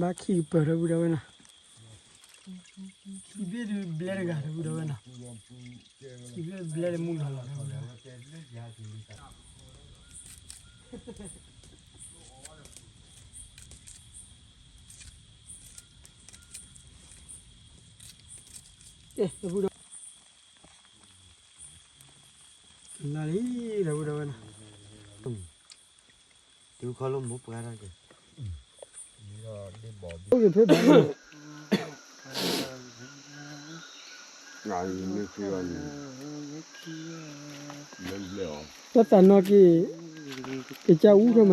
ဘၣ်ခံကပၤဒီပုၢ်ဒီဝဲၢ်နီၤ, ခံဘ့ၣ်ဒုးဘျဲတဂၤဒီပုၢ်ဒီဝဲၢ်နီၤ, ခံဘ့ၣ်ဘျဲတမုၢ်လီၤလီၤဒီပုၢ်ဒီဝဲၢ်, လၢလံ ဒီပုၢ်ဒီဝဲၢ်နီၤ, တုၤခီလၢမူပှၤတၢ်က့ၤ, အိၣ်က့ၤဖဲဘၣ်, တၢ်သးနီၢ်က့ၤ, ကစၢ်အူထီၣ်မး,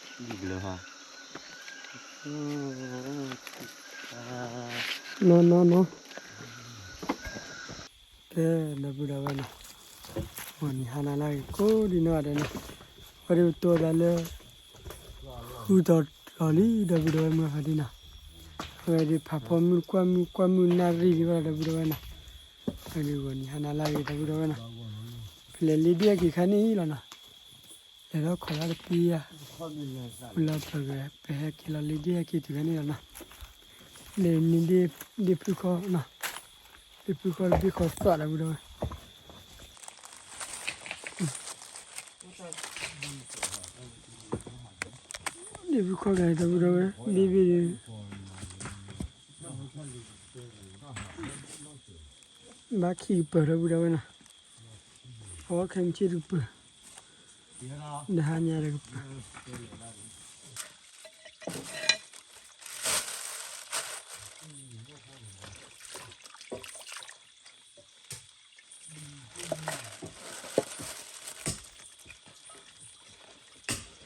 နီၢ်နီၢ်နီၢ် ကဲ ဒီပုၢ်ဒီဝဲၢ်နီၤ, ဂီၤနံၤဟါနၤလၢအဂ့ၤ ကိးဒံနီၢ်ဂၤဒဲးနီၤ, အဝဲဒၣ်ပတိၢ်သးလၢ ဃုတီၤတီၤလံ ဒီပုၢ်ဒီဝဲၢ်မုၢ်ဖါတံၢ်နီၤ, အဝဲဒၣ်ဖးဖီမုၢ်ကွၢ်မုၢ်ကွၢ်မုၢ်နၣ်ရံၣ်ဒံးဘၣ်ဒီပုၢ်ဒီဝဲၢ်နီၤ, အဝဲဒၣ်ဂီၤနံၤဟါနၤလၢအဂ့ၤ ဒီပုၢ်ဒီဝဲၢ်နီၤ, ပလဲၤလ့ဒ့ၣ်ဟဲက့ၤခါန့ၣ်လီၤနီၤ, လဲၤထီၣ်ခိးလၢတပံယၤ, လၢပဂဲၤ ပဟဲက့ၤလီၤလ့ဒ့ၣ်ဟဲက့ၤတုၤခါန့ၣ်လီၤနီၤ, လၢန့ၣ်ဒ့ၣ်ဖုခီနီၤ, ဒ့ၣ်ဖုခီတဘ့ၣ်ခီသွးဒီပုၢ်ဒီဝဲၢ် ဒ့ၣ်ဖုခီဂၤဒီပုၢ်ဒီဝဲၢ် ဒ့ၣ်ဘ့ၣ်ဒုး ဘၣ်ခံကပၤဒီပုၢ်ဒီဝဲၢ်နီၤ,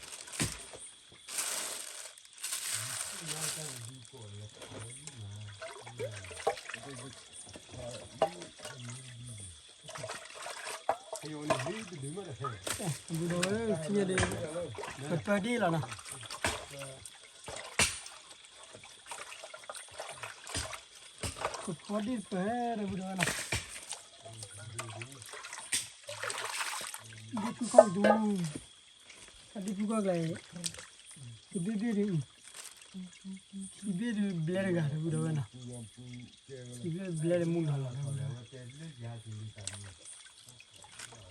အဝဲခဲမုၢ်ဆ့ၣ်တကပၤ, ဒီးဟါညါတကပၤ ပုၢ်ဒီဝဲၢ် ပပၢဒ့ၣ်လီၤနီၤ, ပပၢဒ့ၣ်တပၢၢ်ဒီပုၢ်ဒီဝဲၢ်နီၤ, ဒ့ၣ်ဖုခီကဒူ အဒ့ၣ်ဖုခီကျါအံၤ တဘ့ၣ်ဘ့ၣ်ဒုး, ခံဘ့ၣ်ဒုးဘျဲတဂၤဒီပုၢ်ဒီဝဲၢ်နီၤ, ခံဘ့ၣ်ဘျဲတမုၢ်လီၤလီၤဒီပုၢ်ဒီဝဲၢ်, ယကၠီန့ၣ်တၢ်မံၤဘၣ်သးဒ်, ယထီၣ်လၢတီၢ်ခိၣ်န့ၣ် ထံၣ်လီၤလၢထံၣ်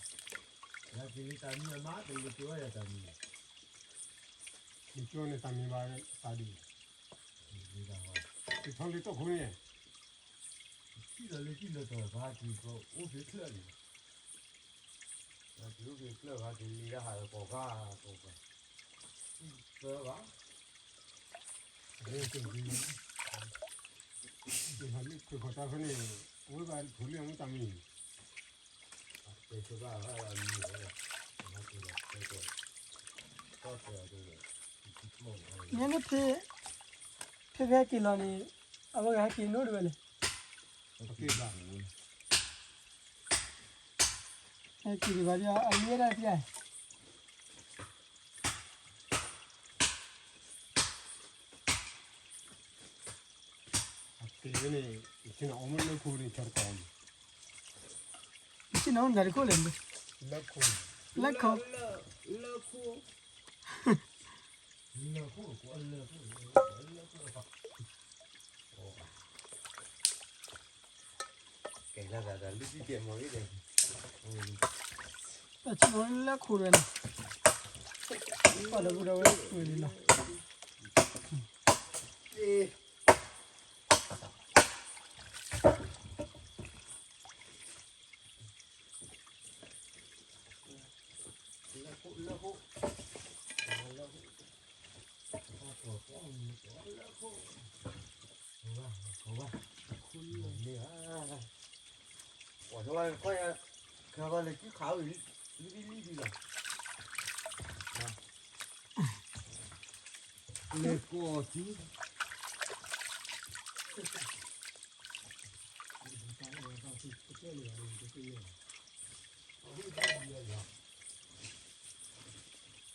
လၢတီၤဘၣ်က့ၤကအိၣ်ဖျဲၣ်ချၢၣ်န့ၣ်, ကအိၣ်ဖျဲၣ်ချၢၣ်ဘၣ်က့ၤလံတၢ်ဟးလၢကီၢ်ကၢ်ကီၢ်ကၢ်, သၢဘၣ်, ယဟးလၢခိၣ်တၢ်ဖဲန့ၣ် အဝဲဘၣ်ထိၣ်လၢအမ့ၢ်တၢ်မံၤ ညါန့ၣ်ဖဲ ဖဲဖဲက့ၤလီၤန့ၣ် အဝဲဂၤဟဲက့ၤနီတဝဲလဲၣ်, ဟဲက့ၤဒံးဘၣ်ဒီး အလံဝဲဒၣ်ဖျါ အက့ၤဝဲန့ၣ် ယဆ့ၣ်နီၤအီၣ်မ့ၢ်လၢခိၣ်န့ၣ် ဆၢတကီၢ်မး, ယဆ့ၣ်နီၤအီၣ်မ့ၢ်တၢ်တခိၣ်လဲၣ်, လၢခိၣ်, လၢခိၣ်, လၢခိၣ်, ကဲ တၢ်ဆ့ၣ်နီၤလၢခိၣ်ဝဲန့ၣ်, ပှၤဒီပုၢ်ဒီဝဲၢ်ဝဲန့ၣ်လီၤ. လဲၤကိးအီၤစု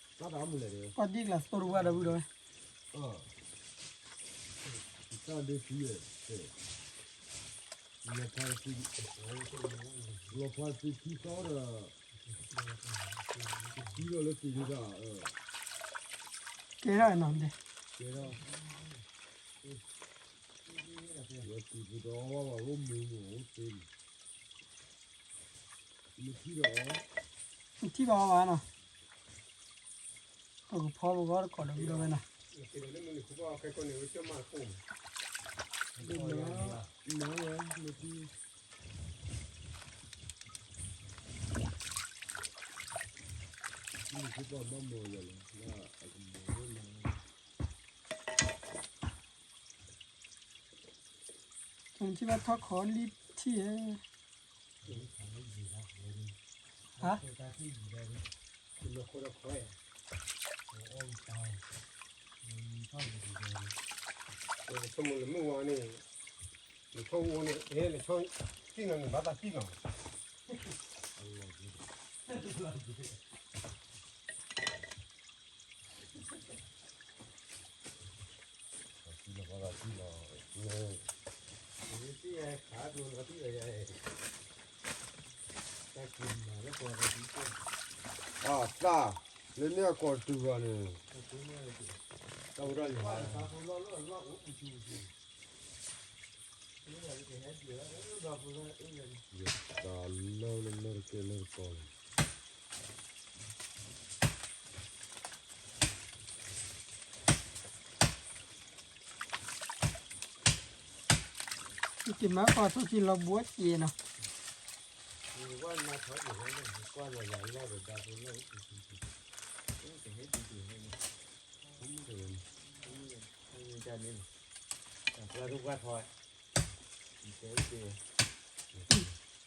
တၢ်တၢ်မုၢ်လဲၣ်ဒီး ပှၤဒ်ကျါသိတဝါဒီပုၢ်ဒီဝဲၢ်, တၢ်ဒုးသံလဲၣ်, လီၤဖးသံ, လီၤဖးသံခံသီဒီး သံဒီးလၢသံဒုးတၢ်, ကဲထီၣ်နီၤဒဲး, ကဲထီၣ်, ဝဲကူပဒီဝဲဘၣ်အိၣ်မူမူအိၣ်သ့န့ၣ်, မထံၣ်ဘၣ်အီၤ, မထံၣ်ဘၣ်အီၤဘၣ်နီၤ, ပကဖီပဂီၢ်တကိးဒီးဝံၤဒီးဝဲနီၤ, မၤဝဲမထံၣ် ထံၣ်ဘၣ်ထီၣ်ခီလံထံၣ်ဧါ, ဟါ, ဆိကမိၣ်လၢမုၢ်ဝါန့ၣ်, နထီၣ်အိၣ်န့ၣ် ဟဲနဆီၣ်တံၢ်နီၤန့ၣ် ဘၣ်သးတံၢ်နီၤ အတၢ်, လၢန့ၣ်အကိာ်တူၢ်ဘၣ်န့ၣ်, တၢ်ဝဲဒၣ်ယၤ ယတၢ်လၢလၢလၢတကဲလၢတကီလီၤ. က့ၤမၤပှၤထိၣ်က့ၤလီၤဘှီက့ၤနီၤ.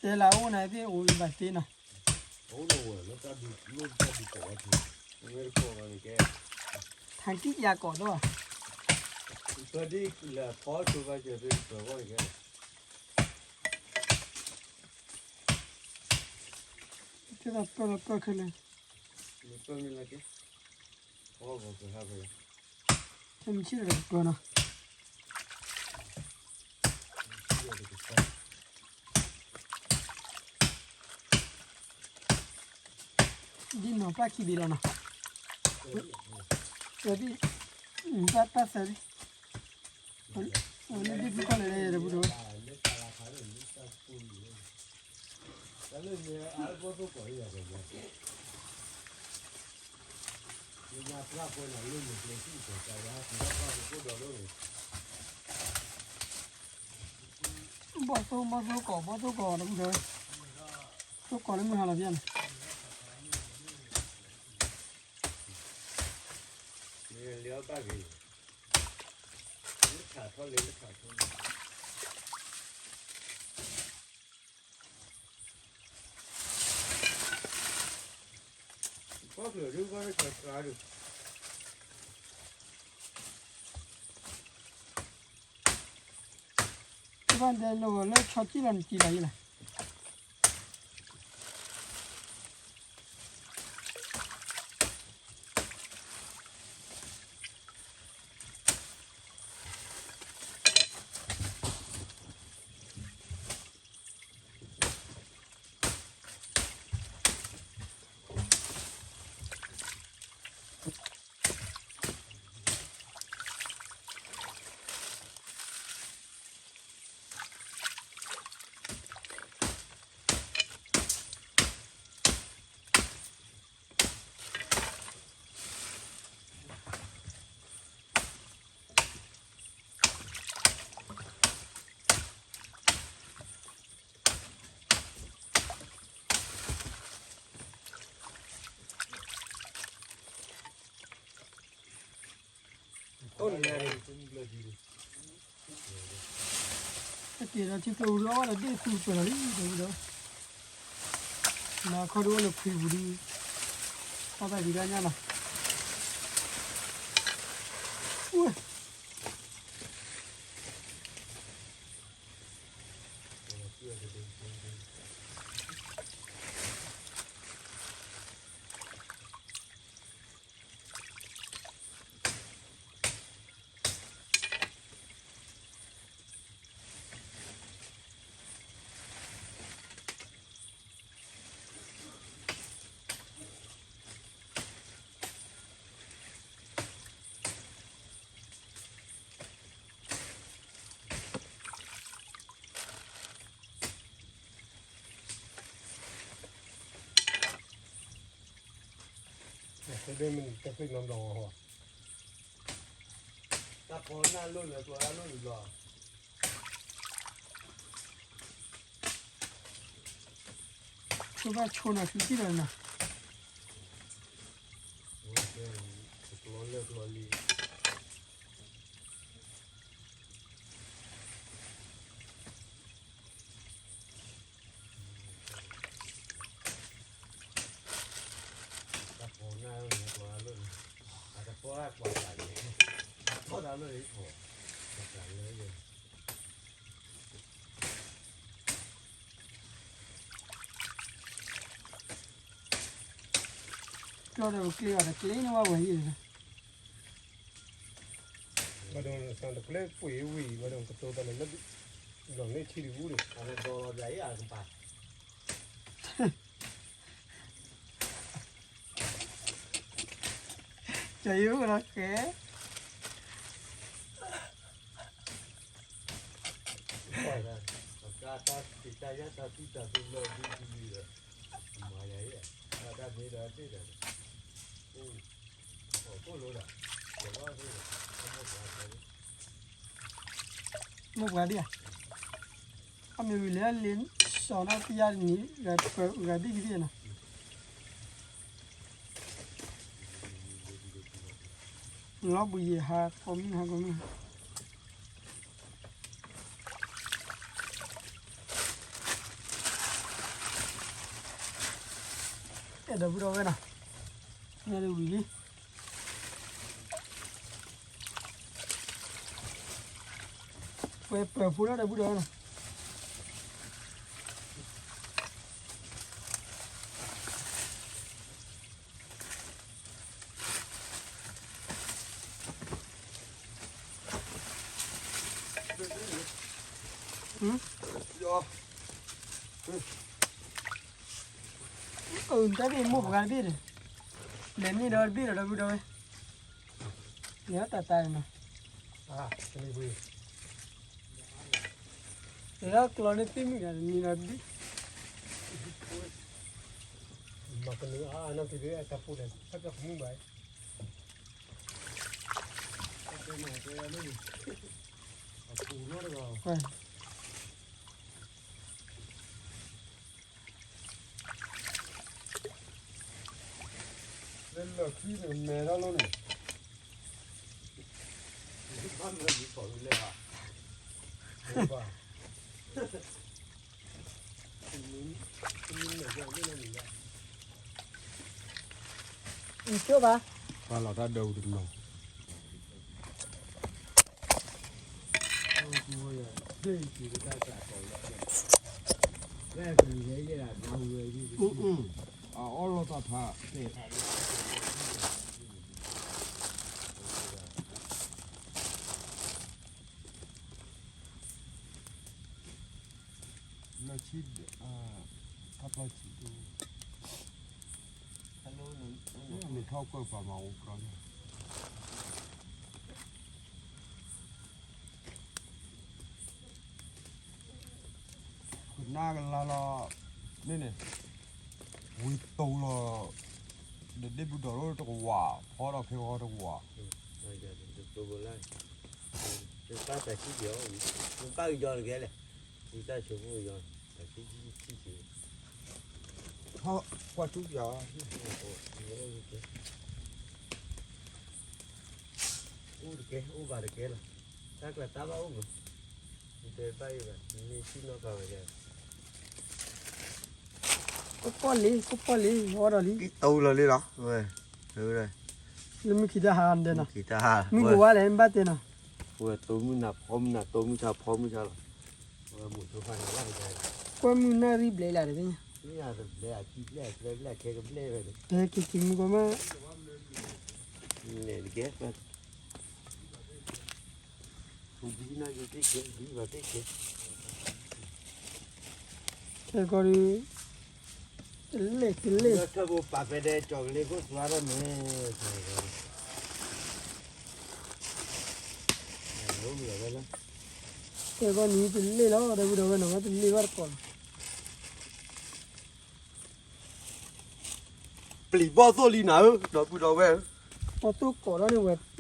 တဲလၢအိၣ်န့ၣ်သ့ၣ်အိၣ်ဘၣ်သ့နီၤ. ထါကံၢ်ယၤကိးသီၣ်, ထဲသိးပၢၢ်လီၤပၢၢ်ခဲလၢာ်, ထဲမ့ၢ်ဆံၣ်ဒီးပၢၢ်နီၤ. ဒ်နီၤပၢ်ခံဘ့ၣ်လီၤနီၤ, သၢဘ့ၣ်, ပၢ်သၢဘ့ၣ်, လၢဒ်ဖုကီၢ်လဲၣ်ဒီပုၢ်ဒီဝဲၢ် ဘီၣ်သိၣ်ဘီၣ်သိၣ်ကိး ဘီၣ်သိၣ်ကိးဒီပုၢ်ဒီဝဲၢ်, သိၣ်ကိးလၢမုၢ်ဟါလီၤဖဲန့ၣ်, လၢဘၣ်ဂ့ၤ, လၢထးထီၣ်လၢလၢထးထီၣ် ကီၢ်ချၢဒုးကီၢ်ချၢကျါဒုး, တဘၣ်ဒဲးလီၤလၢဆီကံၣ်လီၤနကံၣ်လီၤယဲလီၤ. တက့ၢ်ဒီးထံကျိပူၤဒီးအီၣ်ဒီးဒ့ၣ်သူပၢၢ်လီၤလံ ဒီး, မၤခီဒိၣ်အိၣ်လၢခွံပူၤဒုး, တၢ်သၣ်ဒံးတၢ်ညၣ်လီၤ. တဘ့ၣ်မ့ၢ်တသ့ၣ်နီတဘျီဃီ, တၢ်ဖီနၢ်လိၣ်န့ၣ် ကျီနၢ်လိၣ်န့ၣ်ဘျီ, ကဘၣ်ဆိနီၤ သုထံၣ်ဒီးနီၤ, ကျီလၢကျီလံ တၢ်ဖီနၢ်လိၣ်န့ၣ် ကျီနၢ်လိၣ်န့ၣ်, အတဖီတၢ်ကွၢ်တၢ်န့ၣ်, အဖီတၢ်လိၣ်န့ၣ်ဖီ, တၢ်လၢယဲ ကျီဒီးပကျ့ဘၣ်တကျ့န့ၣ်ဝဲဝဲအံၤ, ဘၣ်ဒီးစၢ်တကျ့ကွံာ်ဝံၤ ဘၣ်ဒီးကတိၤတၢ်လၢလၢ, လီၤန့ၢ်ထံတဝူဒီး အဒီလီၤဘၣ်အံၤအကပၤ ကယုကလီၤဃဲ, တၢ်တၢ်တၢ်တၢ်ယါတၢ်သူတၢ်သ့လီၤဒ်ဒ်ဒီး, မၤယၤယဲ, တၢ်တၢ်မ့ၢ်ဒီးတ့ၢ်ဒီး, အိၣ်, အိၣ်ကိၣ်လိဒီး, ယဘၣ်သ့ၣ်ဒီး, မိၢ်ပှၢ်ဒံးဧါ, အမ့ၢ်ဝံၤလၢလ့စီၤနီၢ်ပယါတနံၤ, ဂၤဘံၣ်ကသ့ၣ်နီၤ, လီၤဘှံးယဲၢ်ဟါကိးမုၢ်ဟါကိးမုၢ်, အဲၣ်ဒီပုၢ်ဒီဝဲၢ်နီၤ, ညါဒ်ဝံၤလံ ပှဲၤပၢၤဖိလၢဒီပုၢ်ဒီဝဲၢ်နီၤ, အတၢ်ဘ့ၣ်မိၢ်ပှၢ်တဘ့ၣ်ဒီး, လဲၤန့ၢ်ဒီးတဘ့ၣ်ဒီးဒီပုၢ်ဒီဝဲၢ်, လဲၤတၢ်တၢ်နီၤ, လဲၤလီၤကျီန့ၢ်သ့ၣ်မုၣ်ဒီးန့ၣ်ဒီးတဘ့ၣ်, မၤကနုၤအါအါနီၢ်က့ၤဒ်တၢ်ဖိဒီး တၢ်ကမုာ်ဘၣ် လၢလီၢ်ခံန့ၣ်မဲထီၣ်လီၤန့ၣ်, ဘၣ်မနုၤကီၤလဲၣ်ဘၣ်, နကၠိဘၣ်, ပှၤလီၤတၢ်ဒၢပူၤတနီၤ, အအီၣ်လီၤတၢ်ဖး လၢဆံ, ခါပျီဆံ, မ့ၢ်ထီၣ်ကၢၢ်ပာ်မၤအိၣ်ကြီန့ၣ် ကနၣ်ကလါလီၤ, မ့ၢ်န့ၣ်, ဝံတိၤလီၤ, ဒီးဒ့ၣ်ဘူးဒီးတကဝၢ်, ဖီဒီးခဲဂီၤတကဝၢ်, တၢ်တၢ်ခံပျီ, ဘၣ်ကယီၤတကဲလဲၣ်, ဝံတၢ်ဆိဖိကယီၤ, တၢ်ခံဆံ, ကွၢ်ထူပျီ, အိၣ်တကဲ, အိၣ်ဘၣ်တကဲလီၤ, တၢ်ကျါတၢ်ဘၣ်အိၣ်မး, တဲဘၣ်အံၤဘၣ်, မ့ၢ်ထံၣ်နီၢ်ကီၢ်ဝဲဒၣ် ကပီၣ်လံ, ကပီၣ်လံ, အီၣ်ဒီးလံ, ကတိၤလီၤလံလီၤ, ဝဲ, လၢမုၢ်ခံတၢ်ဟါဒဲးနီၤ, မုၢ်ကဝါလဲၣ် မ့ၢ်ဘၣ်တဲနီၤ, ဝဲတိၤမုၢ်နၤဖီမုၢ်နၤ တိၤမုၢ်ဆါဖီမုၢ်ဆါလီၤ, ကွၢ်မုၢ်နၣ်ရံၣ်ဘျဲးလၢ်တသ့ၣ်ညါ, ဟဲက့ၤက့ၤမုၢ်ကီၢ်မး, လဲၤတကဲ ခဲကီၢ်ဒီး တလဲၢ်တလဲၢ်, ထၢၣ်ဘိပာ်ဖဲဒဲး ကၠီကလ့ခိၣ်သွါထီၣ်န့ၣ်, ခဲကီၢ်နံၤတလဲၢ်လီၤ ဒီပုၢ်ဒီဝဲၢ်နီၤ တလဲၢ်ဘၣ်တကိးလီၤ. ပျံၤဘီၣ်သိၣ်လံနၤဧၢ ဒီပုၢ်ဒီဝဲၢ်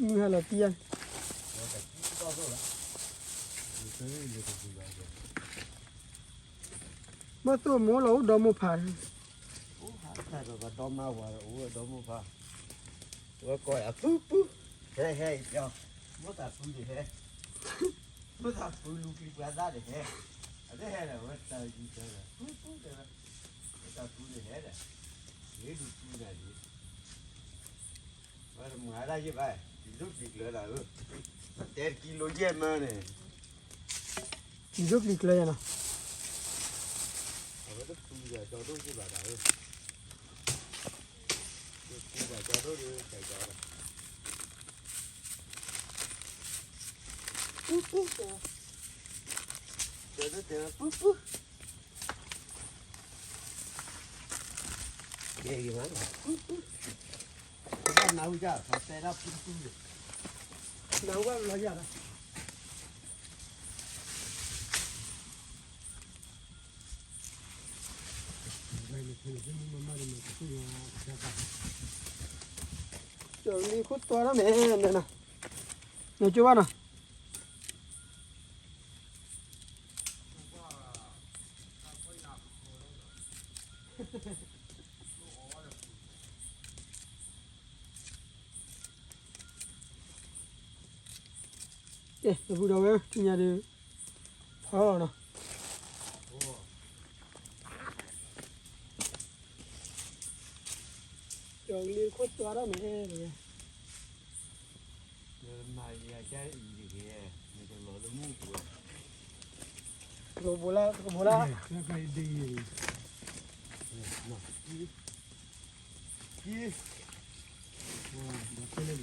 ဧၢ, ဘီၣ်သိၣ်ကိးထီၣ်န့ၣ်ဝဲမုၢ်ဟါလီၤတံၢ်ယါန့ၣ်, ဘီၣ်သိၣ်မိၢ်လီၤအိၣ်ဒီမိၢ်ဖး, အိၣ်ဒီမါဝၤဒီးအိၣ်ဒီမိၢ်ဖး, ဝဲကိးယၤပုၢ်ပုၢ်, ဟဲဟဲအံၤပျီ, မိၢ်သးပုၢ်န့ၣ်ဟဲ, မိၢ်သးပုၢ်လူၤကံပှၤသၣ်န့ၣ်ဟဲ, အတဟဲဒီးဝဲတၢ်ယံၤတၢ်ဒီး ပုၢ်ပုၢ်တဲဝဲ, မိၢ်သးပုၢ်န့ၣ်ဟဲဒီး, ဂ့ၤဒုးပုၢ်နၤန့ၣ် ဝဲတမၤဒၣ်ယဲၢ်ဘၣ်, ယဒိၣ်ပျံၤကျၢၤဒၣ်ဧၢ, တဲတကံလိယဲၢ်မၢန့ၣ်, ယဒိၣ်ပျံၤကျၢၤယၤနီၤ, အဝဲတပူၤဒီးဒီဒိၣ်ယဲၢ်ဘၣ်ဒၣ်ဧၢ, တပူၤဘၣ်ဒီဒိၣ်ဒီးကဲကီးဒီး, ပုၢ်ပုၢ်တဲ, တဲတဲပုၢ်ပုၢ် ကဲက့ၤမး, နၢ်ဟူကြၢ် တဲဒၣ်ဖုဖုန့ၣ်, နၢ်ဟူဘၣ်လီၤယၤလီၤ, ကၠီၤလံခိၣ်သွါထီၣ်မဲာ်, နကၠိဘၣ်နီၤ ကဲ ဒီပုၢ်ဒီဝဲၢ် ထံၣ်ညါဒီး ဖီလီၤနီၤ, ကၠီၤလံ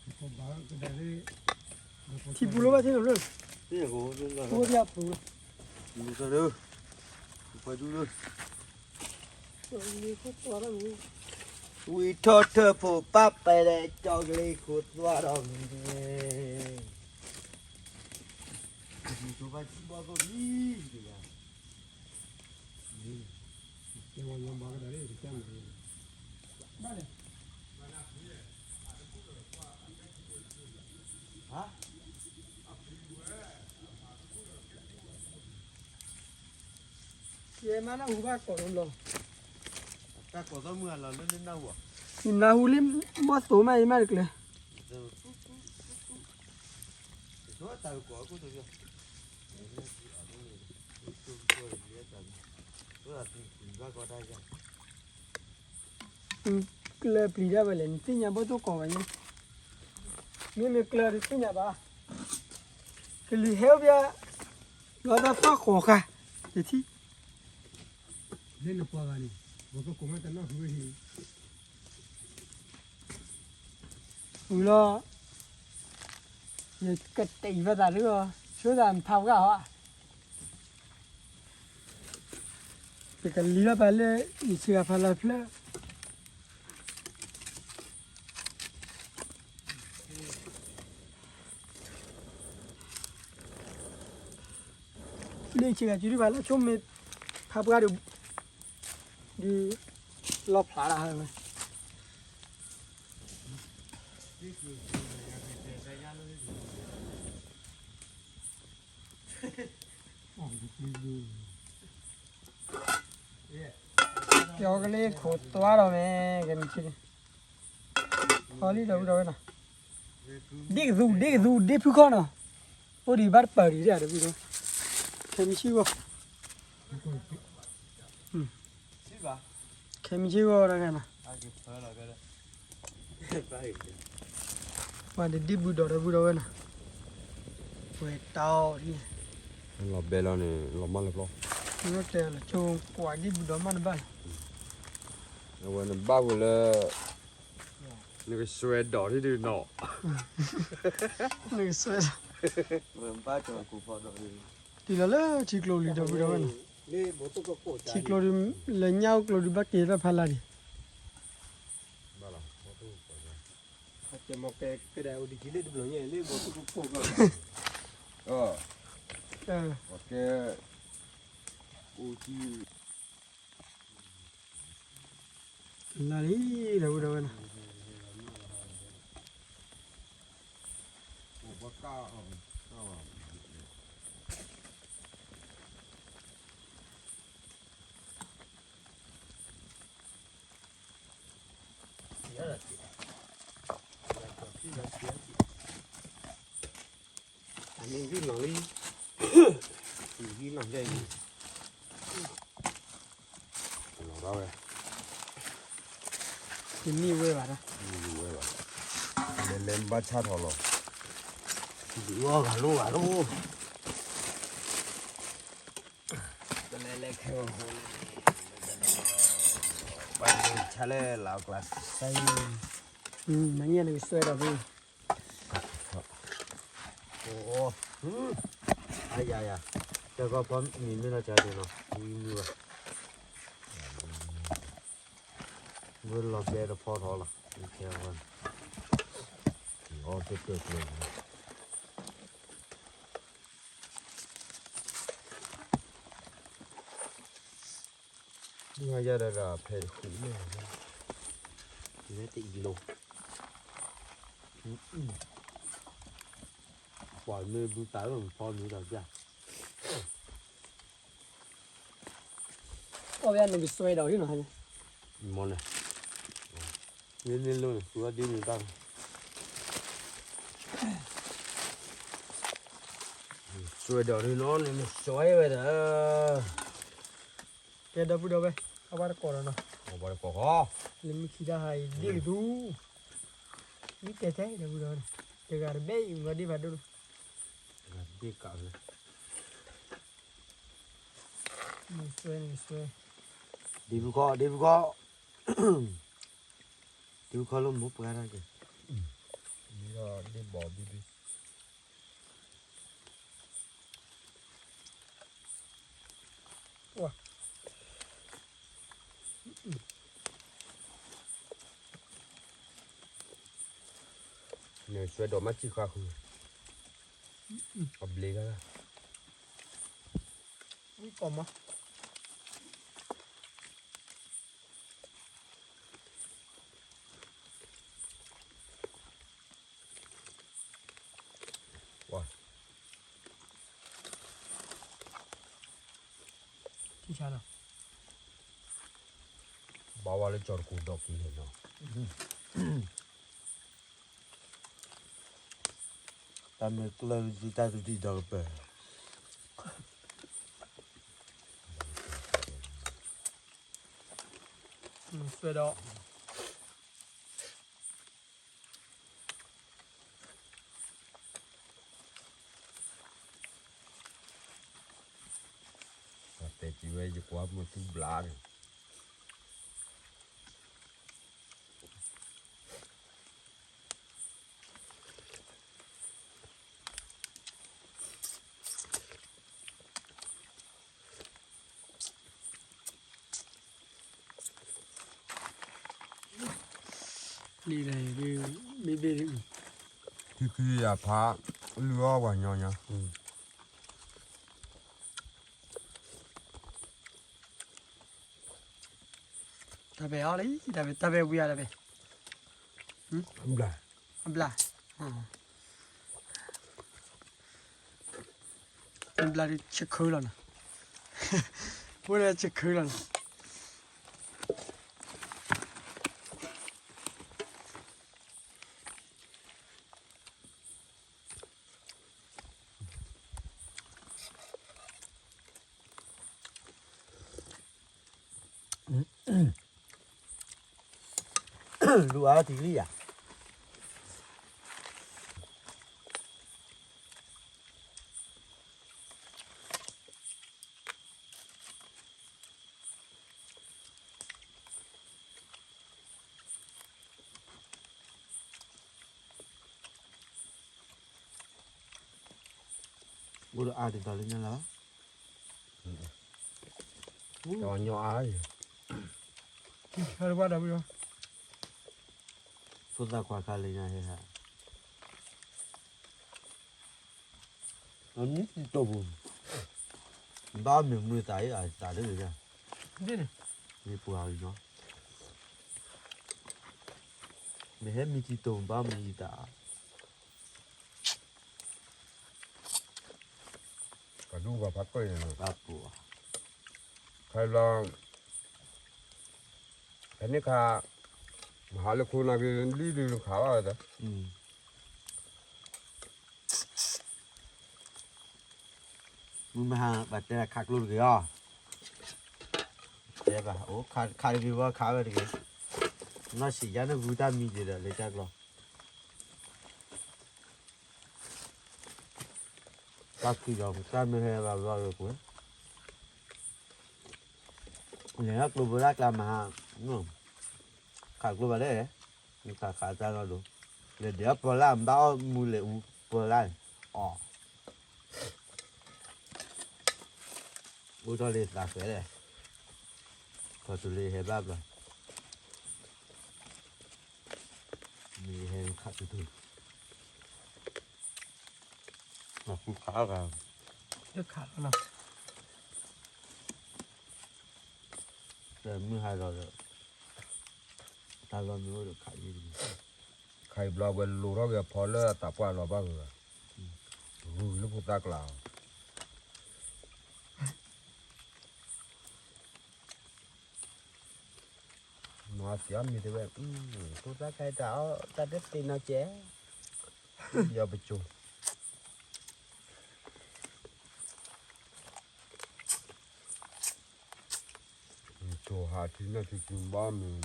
ခိၣ်သွါထီၣ်မဲာ်, ကျိဘိလၣ် ကျိဘိလၣ် ကျိဘိလၣ်ဒီပုၢ်ဒီဝဲၢ်, ဒီးကျိဘိလၣ်နီၤ ထံပူၤလၢဘၣ်ထံလီၤလၢ, ပူၤဘၣ်ပူၤလီၤ, ပှၤဒူလၢ ဝံထီၣ်ထၢၣ်ဖိပၢ်ပဲလဲၣ် ကၠီၤကလ့ခိၣ်သွါဒီးမံၤန့ၣ်, ယမ့ၢ်နၢ်ဟူဘၣ်ကိးလီၤ, တၢ်ကိးသီမုၢ်အလီၤလၢနနၢ်ဟူ, ယနၢ်ဟူလံ ဘီၣ်သိၣ်မး ယမ့ၢ်တကျၢၤ, တၢ်ကိးအခိၣ်တဘျီ, ကျၢၤပျံၤတၢ်ဝဲလဲၣ် နသ့ၣ်ညါဘီၣ်သိၣ်ကိးဝဲန့ၣ်, မ့မ့ၢ်ကျၢၤတသ့ၣ်ညါဘၣ်, ကလံၤဟဲအိၣ်ဘၣ်, လီၤတၢ်သီၣ်ဃီၤဃာ်, ယထံၣ် လၢနပှၤဂၤန့ၣ်, ပှၤကကိးမးတနၢ်ဟူဝဲဟံၣ်, ဝံၤလီၤ, ယကတအံၤဘၣ်သးဒုး, ဆိသးမထါပှၢ်ဟီ, ယကလံၤလီၤပာ်လၢ ယဆံးဂၤဖးလီၤဖျၢၣ် လၢဆံးဂၤစုဒုးဘၣ်လၢဆိမ့ၢ် ဖးပှၢ်ဒုး, ဒုး, လီၤဖျးဒၣ်ဟဲဝဲ, ကၠီၤကလ့ခိၣ်သွါဒီးမဲာ် ကဲမုၢ်ဆ့ၣ်, ဟီလံဒီပုၢ်ဒီဝဲၢ်နီၤ, ဒ့ၣ်ကသူ ဒ့ၣ်ကသူ ဒ့ၣ်ဖုခီနီၤ, အိၣ်ဒံးဘၣ်တပၤဒံးဒၣ်ဒီပုၢ်ဒီဝဲၢ်, ခဲမုၢ်ဆ့ၣ်ဂီၢ်, ခဲမုၢ်ဆ့ၣ်ဂီၢ်တဂၤနီၤ, ပှၤဒ့ၣ်ဘူးဒီးဒီပုၢ်ဒီဝဲၢ်နီၤ, ဝဲတၢ်အီၣ်ဒ်, လီၤဘဲလီၤန့ၣ် လီၤမၢ်လၢပျီ, လီၤတဲလီၤဆိကွၢ်ဒ့ၣ်ဘူးဒီးမၢ်တဘၣ်လီၤ, အဝဲနဘၣ်ဝဲလၢ နကစွဲဒိးဒ်ဒုးနီၤ, နကစွဲဒိး, တုၤလီၤလၢထံကျိလံ ဒီပုၢ်ဒီဝဲၢ်နီၤ, ထံကျိဒုး လၢညၣ်အိၣ်ကျိဒုး ဘၣ်က့ၤတၢ်ဖးလၢ်ဒံး, လၢ်လံ ဒီပုၢ်ဒီဝဲၢ်နီၤ. အမ့ၢ်ဂံၢ်နီၤလံ, ဂံၢ်နီၤလံ, လီၤဒၣ်ဝဲ, တနံၣ်ဝဲဘၣ်, တနံၣ်ဝဲဘၣ်, လဲၤလဲၤဘၣ်ဆၣ်ထီၣ်လီၤ, ဒုးအီၣ်ဂၤလိၣ်ဂၤလိၣ်, တလဲၤလဲၤခဲအီၤ, ဘၣ်ဆၣ်လဲၣ်လၢကျါ, နညဲၣ်နကစွဲဒီးဖု အိ, အယၤယၤ, တဲကီၢ်ဖီမံၤမ့ၢ်နီၢ်ကၠီဒ်နီၤ, မံမံၤဘၣ်, မ့ၢ်လီၤဘဲတဖီထီလီၤ, ခဲအီၤ, အီၣ်တၢ်ကျၢၤကျၢၤ ဒ်ဟါယၤဒီးဖဲတဃုာ်န့ၣ်, လၢတအံၤလိၤ, ပှၤမ့ၢ်ဘုသးလီၤဖီမ့ၤဒီးပျၢ်, အီၣ်ဝဲနကစွဲဒီးဟံၣ်နီၤ, မ့ၢ်န့ၣ်, မ့မ့ၢ်လိၣ်န့ၣ် သူဝဲဒ်န့ၣ်တၢ် စွဲဒီးနီၤ နမ့ၢ်စွဲဝဲဒီး, ကဲဒီပုၢ်ဒီဝဲၢ်, အဝဲတကိးဒီးနီၤ, အဝဲတကိးဃီ, လၢမ့ၢ်ခံတၢ်ဟါအံၤ ဒ့ၣ်ကသူ, မ့ၢ်တဲထဲဒီပုၢ်ဒီဝဲၢ်, တဂၤတဘ့ၣ်အံၤ မ့ၢ်ဒ့ၣ်ဖးဒိၣ်နီၤ, တဂၤတဘ့ၣ်ကးလၢ နစွဲ နစွဲ, ဒ့ၣ်ဖုခီ ဒ့ၣ်ဖုခီ, ဒ့ၣ်ဖုခီလၢမိၢ်ပှၢ်တၢ်က့ၤ, ဒ့ၣ်ဘီဘံဘံ နစွဲဒီးမၤစံၣ်ဃာ်ဃုာ်, အဘျ့ကလၢ်, ဝံၣ်ကီၢ်မး ဘၣ်ဝဲလၢကၠီၤတကူဒီးက့ၤန့ၣ်နီၤ, တၢ်မ့ၢ်ကျၢၢ်တၢ်သူၣ်တံၢ်ဒီးကပၢၤ, နစွဲဒီး တဲက့ၤဝဲ ယကွၢ်မုၢ်သူဘျါန့ၣ် လံလဲၣ်, ဘ့ၣ်ဘ့ၣ်, ခံခံယၤဖး, လုၢ်အီၣ်ပှၤညီညီ, တၢ်ပဲအီၣ်လံ, တၢ်ပဲ တၢ်ပဲဝံၤအီၤတၢ်ပဲ, ဘျါ, အဘျါ, အဘျါဒ်ဆ့ခုလီၤနီၤ, ဝဲဒၣ်ဆ့ခုလီၤနီၤ. လူၤအါထံလံဧါ. အိၣ်ဒီးအါဒ်သိးလၢညါလီၤ, တညီအါ, ဟဲလၢပှၢ်ဒီးပယီၤ, ဖိသၣ်ခွါခါလၢညါဟဲဟး, အမံတံတိာ်ပူၤ, ဘၣ်မ့ၢ်မုာ်သးအံၤအသးဒ်န့ၣ်, မ့ၢ်ပှၤအံၤနီၤ, မ့ၢ်ဟဲမံတံတိာ်ပူၤဘၣ်မ့ၢ်ယသး ပှၤဒူပှၤဖးကၢၢ်န့ၣ်, ခါလီၤ, ဖဲန့ၣ်ခါ, မဟါလၢခိနၤက့ၤလံဒုးခးဘၣ်ဝဲ, မုၢ်မဟါဘၣ်တဲခးကျိတဂ့ၤအီၤ, တဲဘၣ်အိၣ်ခးတဂ့ၤဝဲခးဝဲတဂ့ၤ, နီၢ်ဆံးယါန့ၣ်ဂုၢ်တၢ်မံဒ်ဒီးလၢတၢ်ကျီ တၢ်ခံးဒီးတၢ်မ့ၢ်ဟဲဘၣ်ဘျီဒီးကွဲး, လဲၤထီၣ်ကျိဘိတၢ်ကျါမဟါ, ခးကျိဘၣ်လဲၣ်, ခးခးတၢ်နီၢ်ဒိၣ်, လဲၤဒဲးအီၣ်ပၢလၢ် ဘၣ်အီၣ်မူလဲၤအူပၢလၢ်, အီၣ် အိၣ်ထီၣ်လၢသးဃဲလဲၣ်, ခီၣ်ထူလၢဟဲဘၣ်ဘျီ, မ့ၢ်ဟဲခးထူထူ, ဃုခးအဂၤ, တခးလီၤနီၤ, တမုၢ်ဟါဒီး, တၢ်လီၢ်မ့ၢ်အိၣ်ဒီးခးယံၤတဂ့ၤ, ခးအံၤဘျီဝဲလိၤထီၣ်က့ၤအဖီလၢအသးပှၢ်လီၤဘၣ်ဂ့ၤ, ဂုာ်က့ၤလၢဖိသၣ်ကျါ မၤသံအီၤမ့ၢ်တဲဝဲ, ဖိသၣ်ခါအံၤတၢ်အီၣ်တၢ်တသ့နီတစဲး, ယီၤပစိၤ, စိၤဟးထံနီၢ်ထံကျိဘၣ်မုၢ်,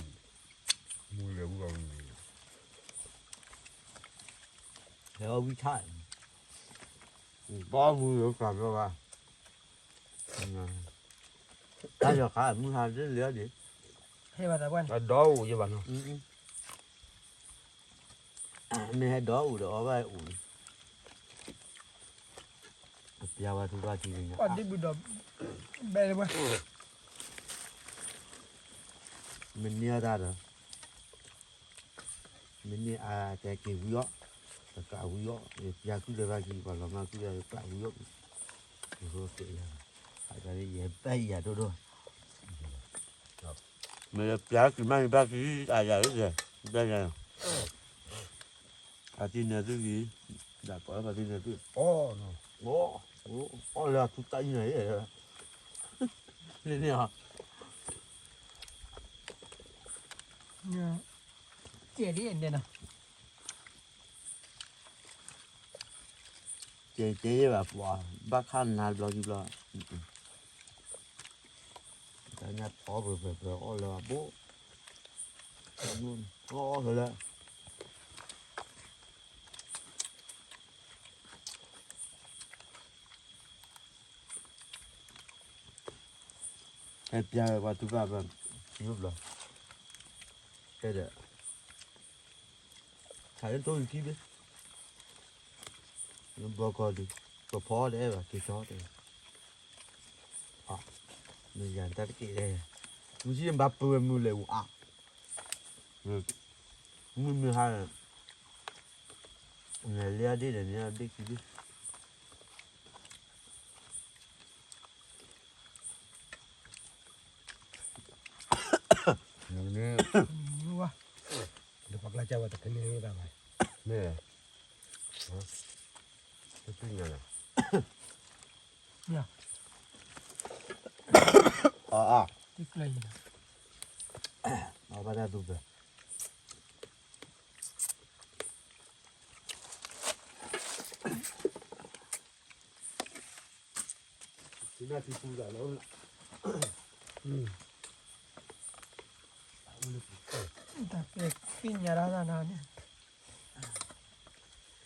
မူလဲၤဝံၤအီၤ, ဟဲအီၣ်ဝံၣ်ဆၣ်, ဘၣ်မူလဲၤဝံၤကျးဘျီဘၣ်, တၢ်ယီၤခါမုၢ်ဟါဒ်လဲၣ်ဒ်, ဟဲဘၣ်သးပှၢ်န့ၣ်, အဒီအိၣ်ယဘၣ်နီၤ, မ့ၢ်ဟဲဒီအိၣ်ဒီးအီၣ်ဘၣ်အိၣ်န့ၣ်, အပျါဝဲထူဘၣ်ထံန့ၣ်, ပှၢ်ဒ့ဘုၣ်ဒီး, ဘဲလၢပှၢ်, မ့ၢ်န့ၢ်အီၣ်တၢ်ဒီး, မ့ၢ်န့ၢ်အါတဲက့ၤဝံၤအီၣ်, တကျးဝံၤအီၣ်, ပျါကုၢ်လၢဘၣ်ကံ ပှၤလီၤမၢ်ကုၢ်လၢကျးဝံၤအီၣ်, ယဲဘၣ်ယၤဒိၣ်ဒိၣ်, မ့ၢ်ပျါကံမ့ၢ်ဘၣ်ကံ, အယၤ, ဘၣ်ယၤ, ဖါတံၢ်နၢသုဂံၢ်, ဒၣ်ပှၤဖါတံၢ်နၢသု, အီၣ်လၢအထူတၢ်အံၤန့ၣ်, န့ၣ်, ကဲဒ်န့ၣ်နီၤ, ကဲကဲယဲဘၣ်ပှၤ, ဘၣ်ခါနၤဘျီကံဘျီ, တၢ်ညါထီပှဲၤပှဲၤပှဲၤအီၣ်လၢအဘိ, အီၣ်လၢ ဟဲပျါဝဲပှၤထူဘၣ်ဘၣ်, ထံအိၣ်ဘျီ, ဟဲဒီး, ခးလၢတိၢ်ယခံဘ့ၣ်, ဘျီကီဒုး, ပဖီအီၣ်တအဲၣ်ဘၣ် က့ၤထီၣ်တဲ, မ့ၢ်ယၤတၢ်တက့ၢ်, မုၢ်ဆံၣ်ဘၣ်ပၢဝဲမုၢ်လဲၤအူအါ, မုၢ်မုၢ်ဟါ, လဲၤလၢအဒ့ၣ်ဒီးန့ၣ်အဒ့ၣ်ခံဘ့ၣ် နန့ၣ်, ဒီးပှၤကျါကၢ်ဝဲတခါန့ၣ်ဝဲဒၣ်ဘၣ်, မ့ၢ်, တသ့ၣ်ညါလီၤ, အါ, အဘၣ်တၢ်သူပျၢၤ သ့ၣ်ညါတၢ်သ့ၣ်ညါတၢ်န့ၣ်, သ့ၣ်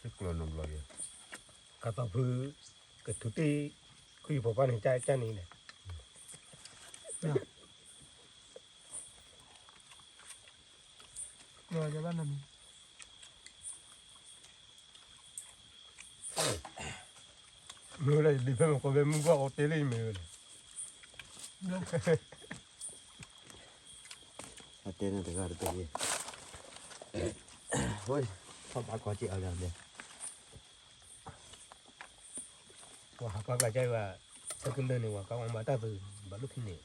ကျၢၤနီတဘျီယဲ, ကသီဖု, ကထူတ့ၢ်, ခွံဖီပၢ်န့ၣ် ကၢ်န့ၣ်လဲၣ်, ဘၣ်နမံၤ မ့ၢ်ဝဲဒၣ်ယဒုးဖဲမ့ၢ်ဃီဖဲမုၢ်ဂီၢ်အီၤတဲလၢယမဲာ်ဝဲန့ၣ်, အတဲန့ၣ်တဂၤတတဲ, ထီၣ်ဘၣ်ကီၢ်စ့ၢ်အီၤလၢ, ပှၤဟးကီၢ်ကျါကဲဘၣ်, ဆၢကလၢာ်န့ၣ် ပှၤကီၢ်အီၤဘၣ်တၢ်သုး, ဘၣ်လိၣ်ခံန့ၣ်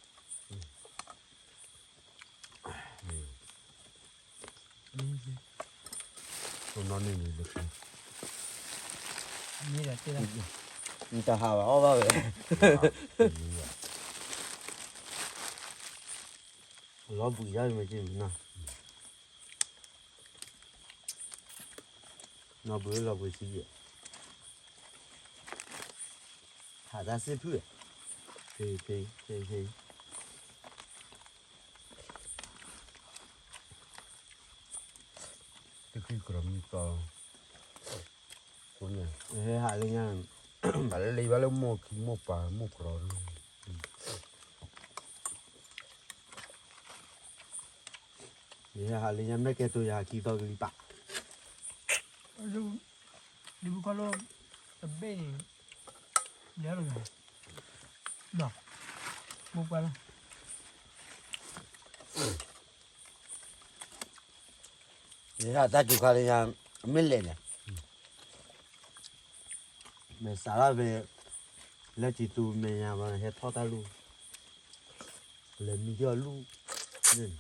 နီၢ်နီၢ်န့ၣ်န့ၣ်, နတဟးဘၣ်အီၣ်ဘၣ်ဝဲ, လီၤဘှံးယါမ့ၢ်က့ၤမနၤ, နီၢ်ဘှံးလီၤဘှံးဆံးယဲၢ်, ဟးတၢ်စ့ၢ်ဖုၣ်, ဖ့ဖ့ဖ့ဖ့ တခံကရီမံသီ, ဟဲဟးလၢညါ, ဘၣ်လၢလံဘၣ်လၢမိၢ်ခံမိၢ်ပၢ်မိၢ်ကရီ, ယဟဲဟးလၢညါမ့ၢ်ကဲတိၤယဟးခံသီကလံၤပာ်, ဒ်ဖုခီလၢ, တဘ့ၣ်န့ၣ်, လၢ, မိၢ်ပှၢ်လီၤ ယဟဲတၢ်စူၤခါလၢညါ, မ့ၢ်လဲၣ်န့ၣ်, မ့ၢ်စးထီၣ်ဖဲ, လၢစံးသူမဲာ်ညါဘၣ်န့ၣ် ဟဲထီၣ်တၢ်လူၢ်, လဲၤမံထီၣ်လူၢ်, န့ၣ်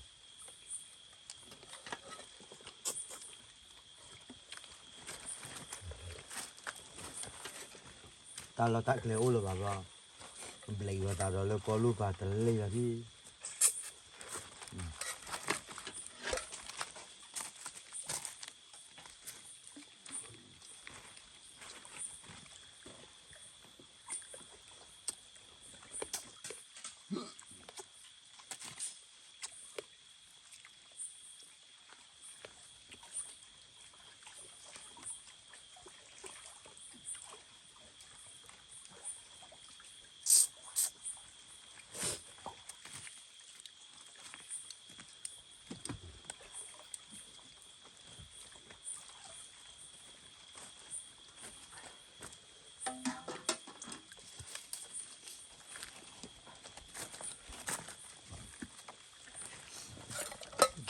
တၢ်လီၢ်တၢ်ကျဲအိၣ်လၢၤဘၣ်ဘျီ, ဘျဲးဂီၤသးဒီးလၢကီၢ်လူၢ်ပၤတလ့ၢ်လီၤဒ်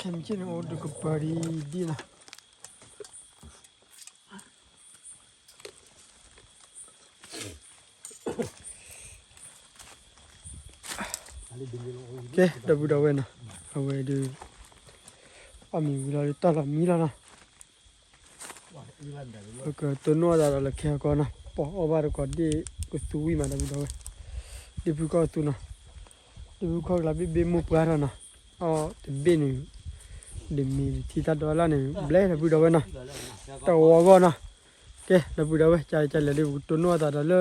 ခဲမုၢ်ဆ့ၣ်န့ၣ်အိၣ်ဒုးကပၤဒ်ဒ်နီၤ. ကဲ ဒီပုၢ်ဒီဝဲၢ်နီၤ, အဝဲဒုး အီၣ်မ့ၤဝံၤလီၤဒုးတၢ်လီၤမံလီၤနီၤ. ပကတိၢ်နီၣ်သးဒီးလၢခဲကီနီၤ, ပှၤအီၣ်ဘၣ်တကိးဒ့ၣ်ကသူဝံၣ်မး ဒီပုၢ်ဒီဝဲၢ်, ဒ့ၣ်ဖုခီကသူနီၤ, ဒ့ၣ်ဖုခီကလါဘ့ၣ်ဘ့ၣ်မိၢ်ပှၢ်ထီၣ်နီၤ, အီၣ်တဘ့ၣ်န့ၣ်, ဒ်မ့ၢ်ထံတၢ်ဒိးလၢ်န့ၣ် ဘျဲၣ်ဒီပုၢ်ဒီဝဲၢ်နီၤ, တဝီဂီၢ်နီၤ. ကဲ ဒီပုၢ်ဒီဝဲၢ် ကလဲၤလၢဒုး ပကတိၢ်နီၣ်သးဒီးလၢ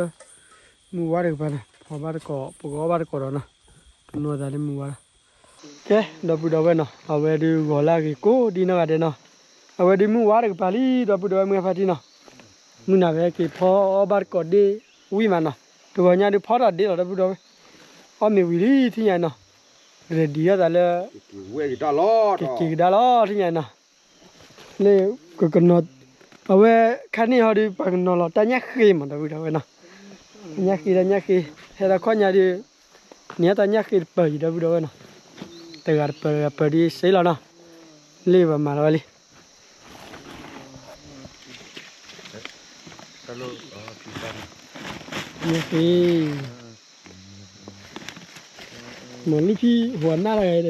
မုၢ်ဝါတကပၤနီၤ, ဖီဘၣ်တကိး ပကအီၣ်ဘၣ်တကိးဒီးနီၤ, တိၢ်နီၣ်သးလၢမုၢ်ဝါလီၤ. ကဲ ဒီပုၢ်ဒီဝဲၢ်နီၤ, အဝဲဒုးဂီၤလၢအဂ့ၤကိးဒ်နီၢ်ဂၤဒဲးနီၤ, အဝဲဒုးမုၢ်ဝါတကပၤလံ ဒီပုၢ်ဒီဝဲၢ်မုၢ်ဖါတံၢ်နီၤ, မုၢ်နၤဖဲက့ၤဖီအီၣ်ဘၣ်တကိးဒ့ၣ်ဝံၣ်မးနီၤ, တဂီၤညါဒုးဖီထီၣ်ဒ့ၣ်လီၤ ဒီပုၢ်ဒီဝဲၢ်, အီၣ်မ့ၤဝံၤလံထံၣ်ညါနီၤ, ကလဲၤဒံးထီၣ်သးလၢ ကက့ၤကဒါလီၤထံၣ်ညါနီၤ, လၢကကနီၤ, အဝဲခါန့ၣ်ဟီဒုး ပှၤကနီၤလီၤတၢ်ညၣ်ဃ့မး ဒီပုၢ်ဒီဝဲၢ်နီၤ, တၢ်ညၣ်ဃ့ တၢ်ညၣ်ဃ့, ဟဲဒီးခီၣ်ညါဒုး န့ၢ်တၢ်ညၣ်ဃ့တပၢၤအံၤ ဒီပုၢ်ဒီဝဲၢ်နီၤ, တဂၤတပၢၤ တဂၤပၢၤဒ်စ့လီၤနီၤ, လၢပှၤမၤလီၤဝဲလံ မ့ၢ်လံဖံဟူးနၢ်လီၤ, လံဖံစဲးဒၣ်အီ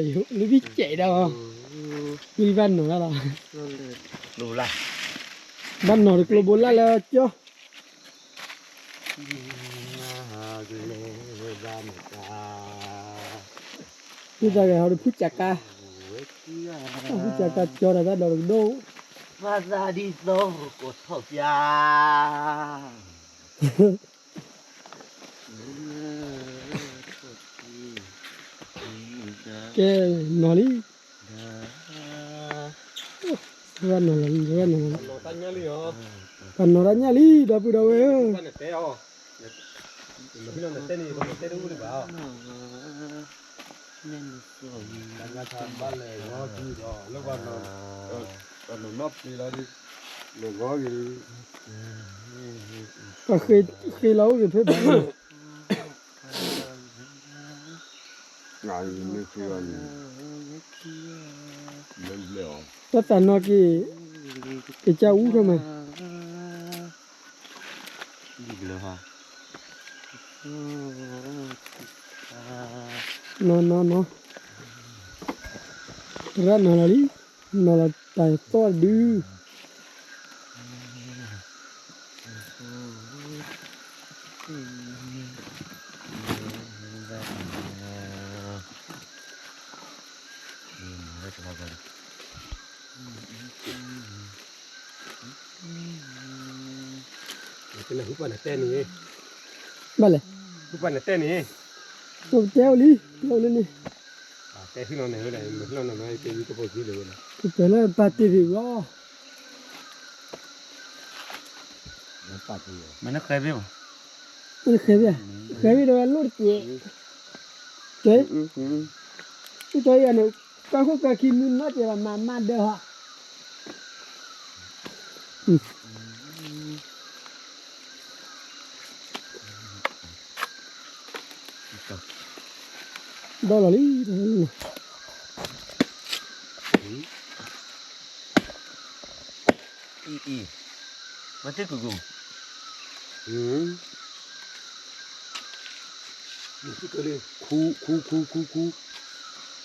ၤ, လံဖံဘၣ်နီၤဒၣ်လီၤ, ဘၣ်နီၤတကျိဘိလၢ်လၢကၠီ, မ့ၢ်တၢ်ဂၤဟီဒီးဖုစးကါ, ဖုစးကါကၠီဒီးတၢ်ဒီးတကဒိၣ်, မၤသးဒ်သိးကီၢ်ထီၣ်ပျၢ် ကဲနီၤလံ, နီၤလံ, ပှၤနီၤတၢ်ညၣ်လံ ဒီပုၢ်ဒီဝဲၢ်ဧၢ, ဘၣ်လဲၤဝီဒုဒီး လၢပှၤနီၤနီၢ်ပျံၤလီၤဒုး, ပှၤဃ့လီၤအိၣ်က့ၤဖဲဘၣ်န့ၣ်, တၢ်သးနီၢ်က့ၤ ကစၢ်အူထီၣ်မး, နီၢ်နီၢ်နီၢ်, ရၣ်နီၢ်လီၤလံ, နီၢ်လီၤတၢ်သီၣ်ဒုး ဘၣ်လဲၣ်, တဲအိၣ်လံ, တဲအိၣ်လၢန့ၣ်, တဲလၢပာ်တ့ၢ်ဖံးဘျီ, မ့ၢ်နဃဲဘ့ၣ်, ဃဲဘ့ၣ်ဒီးဝဲလိၣ်တက့ၢ်, ကဲ, အံၤတီအံၤန့ၣ်, ကၢ်ခိၣ်ကၢ်ခံမုၢ်နီၢ်တ့ၢ်ဘၣ်မၤမၤဒၢဟီ, ဒီလီၤလံ, အံၤ, မၤသ့ၣ်ကူၣ်ကူၣ်, ခူခူခူခူခူ,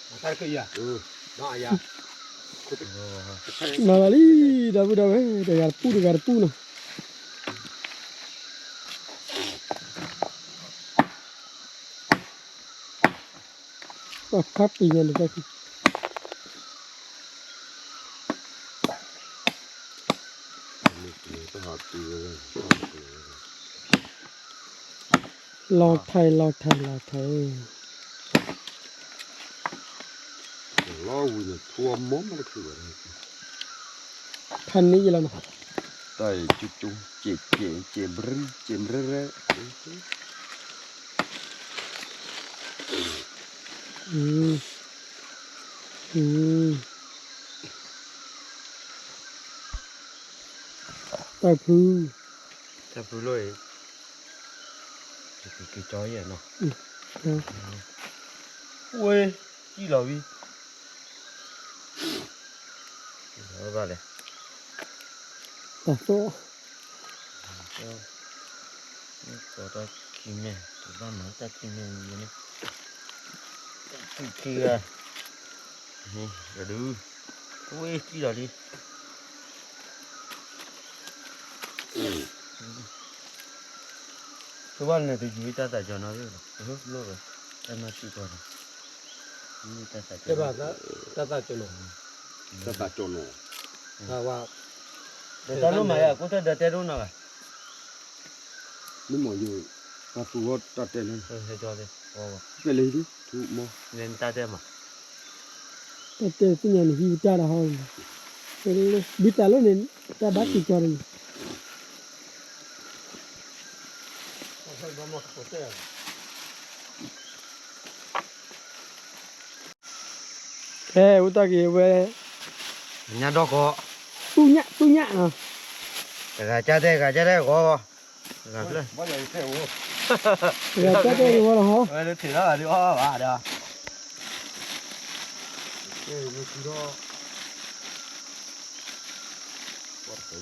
နီၢ်လီၤလံ, ဒီပုၢ်ဒီဝဲၢ်, တဂၤတပူၤတဂၤတပူၤနီၤ. ပှၤဖးပံၤညါန့ၣ်တၢ်ခံ, လီၤထၢၣ်လီၤထၢၣ်လီၤထၢၣ်, လီၤဝံၤန့ၣ် ထူအမီၢ်မးတခုဘၣ်, ဖးန့ၢ်ယလီၤနီၤ, တၢ်အံၤကၠိကၠိ, ကဲးကဲးကဲးဘြံၤကဲးဘြဲၤရဲ, တၢ်ဖု, တၢ်ဖုလီၤအံၤ, က့ၤက့ၤက့ၤကၠီယဲၢ်နီၤ, ဝ့ၢ်, စံၣ်လီၤဝံၤ, ဘၣ်လဲၣ်, တၢ်သီၣ်, တၢ်ခံမဲာ် တဘၣ်မၤတၢ်ခံမဲာ်န့ၣ်, တၢ်ခံခံဂၤ, ဒုး, ဝ့ၢ်စံၣ်လီၤလံ. ဆိဘၣ်န့ၣ်တယုၢ်တၢ်သးကၠီနီၤ, တလိၣ်ဘၣ်, တၢ်မၤစံၣ်ကီးန့ၣ်, တၢ်သးကၠီနီၤ, တၢ်သးကၠီနီၤ, တၢ်လိၣ်မၤယၤ ကိးထီၣ်ဒီးတဲဒိၣ်နီၤဘၣ်. မ့ၢ်မ့ၢ်ယိၤ, ပှၤသူၣ်ဂီၢ်တၢ်တဲလၢ, ဖဲလဲၣ်, ထူမီၢ်, တၢ်တဲမး, တၢ်တဲသ့ၣ်ညါန့ၣ် ဟံးကတၢၢ်ဒီးဟီ, ဘုသးလိၣ်န့ၣ်, တၢ်ဘၣ်က့ၤကၠီတဂ့ၤ. ဖဲအိၣ်တၢ်က့ၤဝဲ, ညၣ်ဒီကီး, သူၣ်ညၣ်, သူၣ်ညၣ်နီၤ, တဂၤကၢ်တဲာ် တဂၤကၢ်တဲာ်ဂီၤဂီၤ, တဂၤဖျၢၣ်, တဂၤကၢ်တဲာ်ဂီၤလီၤဟီ, ဝဲလၢထံၣ်လီၤဒုးအီၣ်ဘၣ်ဒီး, လီၤ. ဒီးပှဲၤတဂ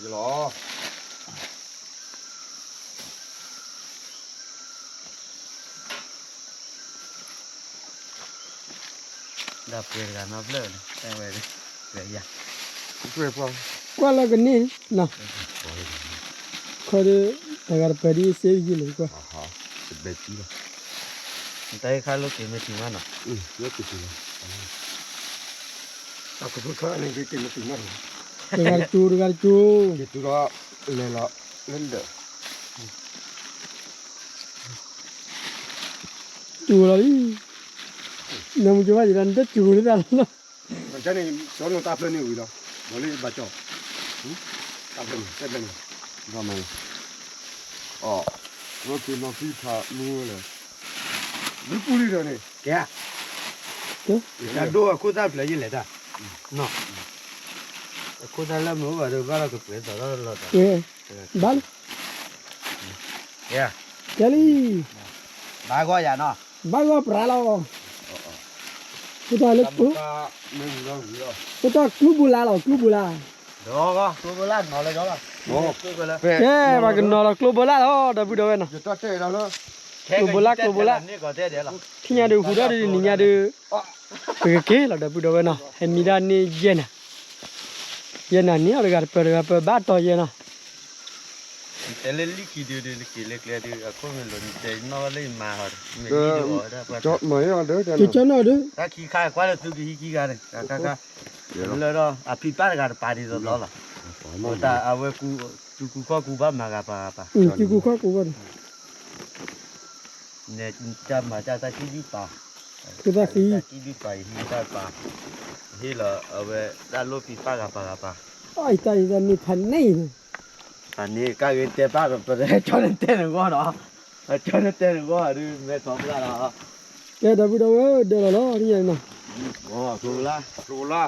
ၤနီတဖျၢၣ်န့ၣ်, ဝဲ, ကွၢ်လီၤကန့ၢ်နီၤ, ခီဒီး, တဂၤတပၢၤဒ်စ့ယံာ်လဲၣ်ကွၢ်, တဘဲကံလီၤ, တၢ်အံၤခါလိၣ်က့ၤမ့ၢ်တံၢ်မးနီၤ, လၢက့ၤတံၢ်လီၤ, တၢ်ကဖုခါန့ၣ်က့ၤမ့ၢ်တံၢ်မးနီၤ, တဂၤတကၠိ တဂၤတကၠိ, က့ၤတုၤဒီး, လဲၤလီၤ, လၢဒၢး ကၠိလီၤလံ, နမူကၠိဘၣ်ယံၤဒီး နတကၠိလၢတၢ်လီၤ, န့ၣ်, ကၠီနီၢ်တၢ်ဖျၢၣ်န့ၣ်ဝံၤလီၤ, မ့ၢ်လၢဘၣ်ကၠီ, တၢ်ဖျၢၣ်န့ၣ်, တၢ်ဖျၢၣ်န့ၣ်, ဘၣ်မး, အီ, ဝဲက့ၤနီၢ်သံဖးမုၢ်ဝဲလဲၣ်, မ့ၢ်ပူၤလံဒီးန့ၣ်, ကဲ, တၢ်ဒိၣ်အခိၣ်သၣ်ဖျၢၣ်ယလဲၤတၢ်, နီၢ် အခိၣ်သၣ်လၢမုၢ်အိၣ်ဘၣ်ဒီး ဘၣ်လီၤကပှဲၤသီၣ်ထီၣ်လီၤသီၣ်, ဘၣ်လီၤ, ကဲလံ, ဘၣ်ဂီၢ်ယၤနီၤ, ဘၣ်ဂီၢ်ပြးလီၤ, အဃိသတးလၢ, အဃိသတးကျိဘိလါလီၤ ကျိဘိလါ, ကဲ ပှၤကနီၤလီၤကျိဘိလါလီၤ ဒီပုၢ်ဒီဝဲၢ်နီၤ, ကျိဘိလါ ကျိဘိလါ, ထံၣ်ညါဒုးဟူးထီၣ်ဒုးနံၤညါဒုး, ပကက့ၤလီၤ ဒီပုၢ်ဒီဝဲၢ်နီၤ, ဟဲမံဒၣ်န့ၢ်ယဲၢ်နၤ, ယဲၢ်နၤန့ၣ်အီၤတဂၤတပၢၤတဂၤပၢၤဘၣ်တီၤယဲၢ်နီၤ, တဲလၢလံၣ်ခံဒုးဒုး နက့ၤလၢကျဲဒုး အခိၣ်မ့ၢ်လိၤနတဲနီၣ်လၢယမါဟီဒီး မ့ၢ်ဟံၣ်ဒုးအီၤဒၣ်ပှၤ, ကၠီနီၣ်ဒုး, တၢ်ခံခါကွၢ်လၢသုကဟံးခံဂၤန့ၣ် ခါခါခါ, လၢဒီးအဖံပၢ်တဂၤတပာ်ဒ်သိးသိးလီၤ, အဝဲကူ, ကူခီၣ်ကူဘၣ်မၤဂၤပာ်ဂၤပာ်, ကူခီၣ်ကူဘၣ်န့ၣ် နတၢ်မၤတၢ်တၢ်ကံၣ်ဒုၣ်ပာ်, တၢ်ကံၣ်ဒုၣ်ပာ် ယဟံးတၢ်ပာ်, ဟ့ၣ်လီၤအဝဲ တၢ်လိၣ်ဖံးပာ်ဂၤပာ်ဂၤပာ်, အတၢ်အံၤတၢ်မ့ၢ်ဖးန့ၢ်, ဖးန့ၢ်ကၢ်ဂ့ၤတဲပာ်ပတကၠီန့ၣ်တဲနဂီၢ်နီၤ, ကၠီန့ၣ်တဲနဂီၢ်ဒုး မဲထီၣ်ပျၢ်လီၤ, ကဲဒီပုၢ်ဒီဝဲၢ်ဒၢလီၤလီၤ ဒ်ယၤနီၤ, ကျိလါ, ကျိလါ,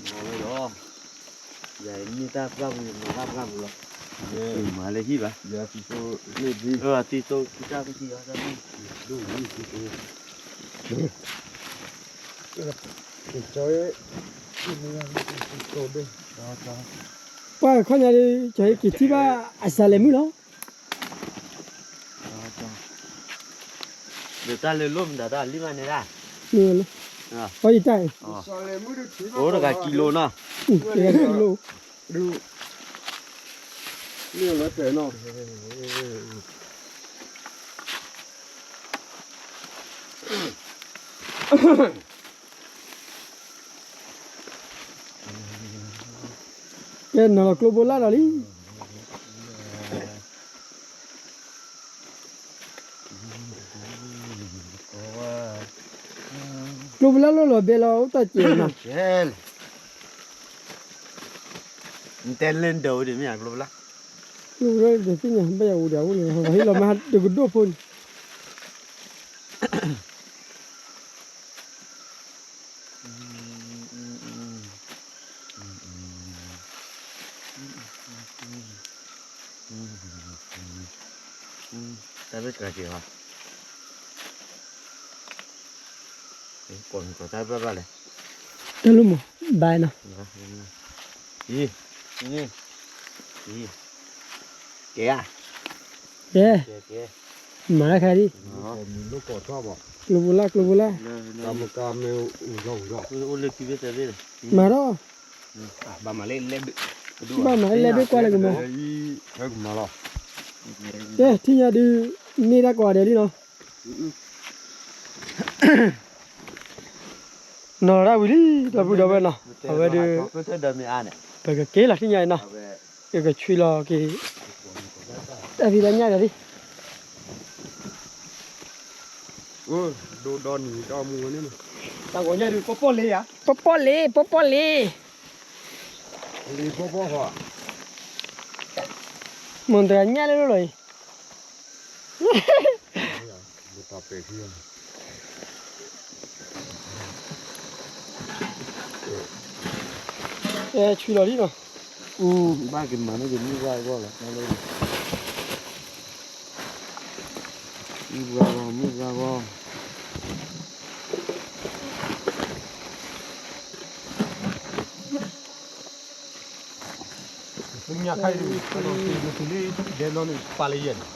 ဝဲဒီး ယမ့ၢ်တၢ်ပျၢ်ပူၤ ယမၤတၢ်ပျၢ်ပူၤလီၤ, မၤလၢဟံၣ်ဘၣ်, သံသိခံတၢ်ပထံၣ်အီၤ, ပှၤခီညါဒုး ကၠီဟဲက့ၤထံၣ်ဘၣ်အစၤလဲၤမုၣ်လီၤ, ဒီးတၢ်လၢလိၣ်မတၤတၢ်လံမးန့ၣ်ဒၣ်, ပှၤယတၢ်, အိၣ်တဂၤကံလိနီၤ, တဂၤကံလိ, ကဲနီၤလီၤကျိဘိလါဒီးလံ, ကျိဘိလါလီၤလီၤဘဲလီၤ အိၣ်တၢ်စဲးနီၤ, နတဲလၢနဒၢးဝဲဒၣ်မ့ၢ်ဧါ ကျိဘိလါ, ကျိဘိလါဒၢးသ့ၣ်ညါ ဘၣ်ယၤအိၣ်ဒီးအိၣ်လၢ ပှၤဟ့ၣ်လီၤမးတကဒိၣ်ဖိန့ၣ် တၢ်လၢတကးက့ၤဘၣ်, ကိးမံၤကိးတၢ်ဘၣ်ဘၣ်လဲၣ်, တၢ်လၢမ့ၢ်ဘၣ်နီၤ, အံၤ, အံၤ, ကဲဧါ, ကဲ, ကဲ, မၤတၢ်ခါဒံး, ကျိဘိလါ ကျိဘိလါ, မၤထီၣ်, ဘၣ်မၤလၢလဲၤဘ့ၣ်ကွၢ်လၢကမၤ, ကဲ ထံၣ်ညါဒုး န့ၢ်တၢ်ကိးဂၤဒဲးလံနီၤ နီၤလီၤဒၣ်ဝံၤလံ ဒီပုၢ်ဒီဝဲၢ်နီၤ, အဝဲဒုး ပကက့ၤလီၤထံၣ်ညါအံၤနီၤ, ကကဆွံလီၤက့ၤ တၢ်ဖံးတၢ်ညၣ်ဒီးလံ, ဒိဒီနံၤဒီမူဝဲန့ၣ်, ပီၣ်ပီၣ်လ့ၤဧါ, ပီၣ်ပီၣ်လ့ၤ, ပီၣ်ပီၣ်လ့ၤ, လ့ၤပီၣ်ပီၣ်ဃီ, မ့ၢ်တဂၤညၣ်လၢလီၤအံၤ အဲ ဆွံလီၤလံနီၤ, အူ ဘၣ်က့ၤမၤန့ၢ်က့ၤမုၢ်ဂၤဂီၢ်လီၤ, မုၢ်ဂၤဂီၢ် မုၢ်ဂၤဂီၢ်. ညၣ်ခါအံၤ ဒဲလီၤန့ၣ် ပာ်လၢယဲၢ်န့ၣ်,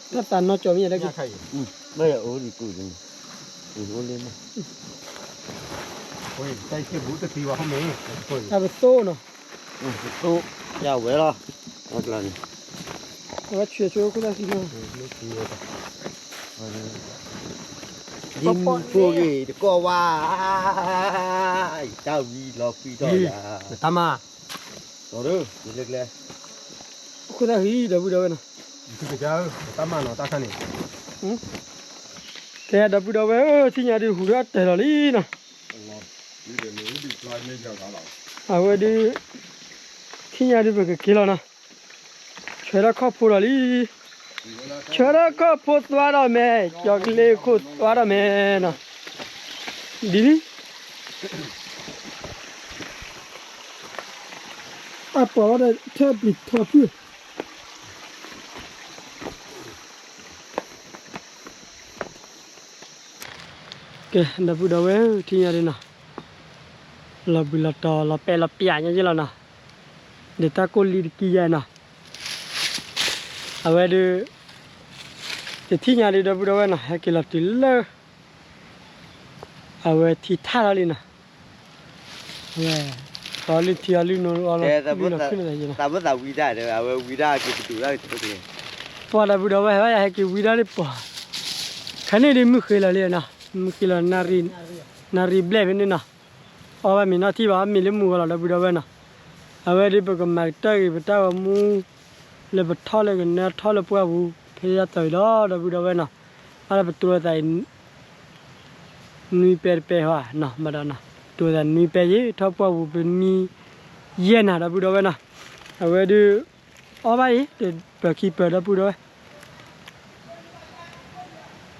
တၢ်သးနီၢ်ကၠီမ့ၢ်ယဲၢ်လၢညၣ်ခါအံၤ, ဘၣ်ယအိၣ်ဒံးကူၣ်န့ၣ်, အိၣ်လၢန့ၣ်, တၢ်အံၤစ့ဘူးတသံဝဲဟီၣ်မ့ၢ်, တၢ်ပသိၣ်နီၤ, ပသိၣ်, ယဝဲလီၤ, အကျါန့ၣ်, အဝဲဆွံဆွံခိၣ်သၣ်သံနီၤ. ဒ်မူဖိဂ့ၤတကီၢ်ဝါ, တၢ်ဝံၤလီၤဖှံထီၣ်ယၤ, တၢ်မၤ, လၢကျဲ, ခိၣ်သၣ်ဃံဒီပုၢ်ဒီဝဲၢ်နီၤ, တၢ်မၤနီၤတၢ်ခါန့ၣ်, ကဲဒီပုၢ်ဒီဝဲၢ်ဧၢ, ထံၣ်ညါဒုးဟူးထီၣ်တၢၢ်လီၤလံနီၤ, အဝဲဒုး, ထံၣ်ညါဒုးပကက့ၤလီၤနီၤ. ဆၢထၢၣ်ခီၣ်ဖိဒီးလံ, ဆၢထၢၣ်ခီၣ်ဖိသွါဒီးမဲာ်, ကၠီကလ့ခိၣ်သွါဒီးမဲာ်နီၤ, ဒ်လံ. အပှၤဝဲဒၣ်ထဲပျံၤထီၣ်ဖုၣ် ကဲ ဒီပုၢ်ဒီဝဲၢ် ထံၣ်ညါဒ်နီၤ, လီၤဘှံးလီၤတီၤ လီၤပဲာ်လီၤပျၢ်ညါယဲလီၤနီၤ, ဒီးတၢ်ကိၢ်လံတကံယဲနီၤ, အဝဲဒုး တထံၣ်ညါဒ် ဒီပုၢ်ဒီဝဲၢ်နီၤ ဟဲက့ၤလီၤတုၤလၢ အဝဲထံထၣ်ထီၣ်လံနီၤ, အဝဲ အီလုၢ်ထံအီလုၢ်နိအီလီၤ ဝံတၢ်ဒီး အဝဲဝံတၢ်က့ၤပတုာ်တၢ်က့ၤ ပှၤဒီပုၢ်ဒီဝဲၢ် ဟဲဘၣ်ယၤဟဲက့ၤဝံဒၣ်ဒ်ပှၤ, ခါန့ၣ်ဒ်မုၢ်ဃ့လီၤလံနီၤ, မုၢ်ဃ့လီၤ နၣ်ရံၣ်ဘျဲၣ်ဖဲန့ၣ်နီၤ, အီဘၣ်မ့ၤနီၢ်ထံၣ်ဘၣ် အီမ့ၤလၢမုၢ်ဂီၤလီၤ ဒီပုၢ်ဒီဝဲၢ်နီၤ, အဝဲဒ်ပကမၤကတၢၢ်က့ၤပတၢ်ဂီၤမူ လၢပထီၣ်လၢကနၢထီၣ်လၢပှၢ်ပူၤ ဖဲယတၢ်အံၤလီၤ ဒီပုၢ်ဒီဝဲၢ်နီၤ, အါလၢပတြီသးအံၤ နွံပဲတပဲဟီနီၤ ဘၣ်ဒီးနီၤ, တြီသးနွံပဲယဲ ထီၣ်ပှၢ်ပူၤပနံၤယဲၢ်နၤ ဒီပုၢ်ဒီဝဲၢ်နီၤ, အဝဲဒုး အီဘၣ်အံၤ တပၢၤခံပၢၤ ဒီပုၢ်ဒီဝဲၢ်,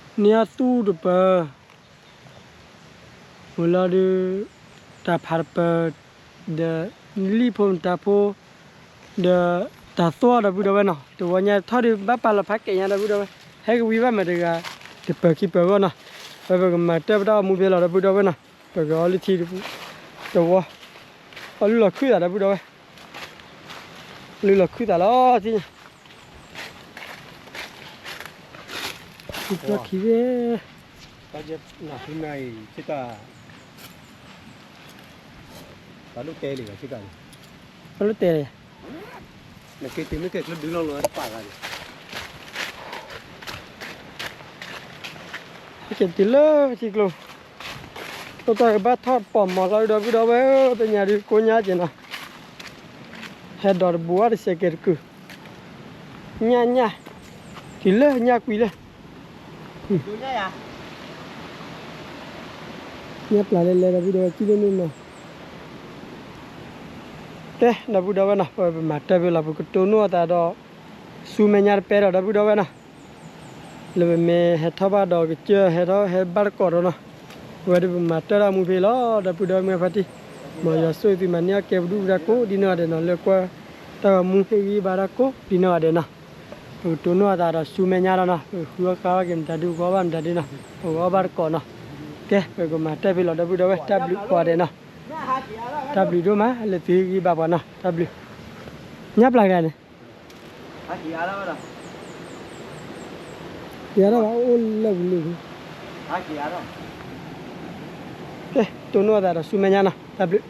န့ၢ်အီၣ်သူၣ်တပၢၤ ဝံၤလီၤဒုး တၢ်ဖးတပၢၤ ဒီးလံၣ်ဖိမတၤဖိ ဒီးတၢ်သွီၣ် ဒီပုၢ်ဒီဝဲၢ်နီၤ, တဝီညါထီၣ်ဒုး ဘၣ်ပာ်လီၤဖးကဲညါ ဒီပုၢ်ဒီဝဲၢ်, ဟဲကဝံဘၣ်မတၤတဂၤ တပၢၤခံပၢၤအဂီၢ်နီၤ, ဝဲပကမၤတၢၢ်ပတၢ်ဂီၤမူဖဲလီၤ ဒီပုၢ်ဒီဝဲၢ်နီၤ, ပကအီလုၢ်ထံ တဝီ အီလုၢ်လီၤခုၣ်သး ဒီပုၢ်ဒီဝဲၢ်, လုၢ်လီၤခုၣ်သးလီၤ ထံၣ်ညါ ခံဖျၢၣ်ခံဖဲ တၢ်လီၢ်တဲလံ နက့ၤတုၤမ့ၢ်ကဲၤကျိဒုလီၤလီၤတပာ်ဂၤန့ၣ် က့ၤတုၤလၢထံကျိ အိၣ်တၢ်ကဘၣ်ထီၣ်ပိာ်မီၤလီၤ ဒီပုၢ်ဒီဝဲၢ်ဧၢ ပညါဒုးကိညါက့ၤနီၤ ဟဲဒိးတဘူးအီၤတစဲးကဲၤတကုာ် ညၣ်ညၣ် တုၤလၢညၣ်ကွံလၢ ညၣ်ပျၢ်လဲၤလဲၤ ဒီပုၢ်ဒီဝဲၢ် ကံၣ်န့ၣ်န့ၣ်နီၤ ကဲ ဒီပုၢ်ဒီဝဲၢ်နီၤ ပဝဲပမၤတၢၢ်ဖဲလီၤ ပကတိၢ်နီၣ်အသးဒီး ဆူမဲာ်ညါတပဲဒီး ဒီပုၢ်ဒီဝဲၢ်နီၤ လၢပမ့ၢ်ဟဲထီၣ်ဘၣ်ဒီးကစၢၢ် ဟဲထီၣ်ဟဲဘၣ်တကိးဒီးနီၤ ပဝဲဒၣ်ပမၤတၢၢ်တၢ်မူဖဲလီၤ ဒီပုၢ်ဒီဝဲၢ်မုၢ်ဖါတံၢ် မ်ယွၤဆိၣ်ဂ့ၤသုမၤန့ၢ်အီၣ်ကဲပဒုၣ်ပဒါကိးဒ်နီၢ်ဂၤဒဲးနီၤ လၢကွၢ်တၢ်ဂီၤမူဟ့ၣ်ဂံၢ်ဘါတၢ်ကိးဒ်နီၢ်ဂၤဒဲးနီၤ ပကတိၢ်နီၣ်အသးဒီးဆူမဲာ်ညါလီၤနီၤ ပကဃုအီၣ်ဃါဘၣ်က့ၤမတၤဒုး ပကအီၣ်ဘၣ်မတၤဒုးနီၤ ပကအီၣ်ဘၣ်တကိးနီၤ ကဲ ပကမၤတၢၢ်ဖဲလီၤ ဒီပုၢ်ဒီဝဲၢ် တၢ်ဘျုးကိးဂၤဒဲးနီၤ တၢ်ဘျုးဒိၣ်မး လၢသုဟ့ၣ်ဂံၢ်ဘါပှၤနီၤ တၢ်ဘျုး ညၣ်ပျၢ်ကဒဲးန့ၣ် က့ၤအါထီၣ်ဘၣ် အိၣ်လၢပူၤလံ ကဲ တိၢ်နီၣ်အသးဒီးဆူမဲာ်ညါနီၤ တၢ်ဘျုး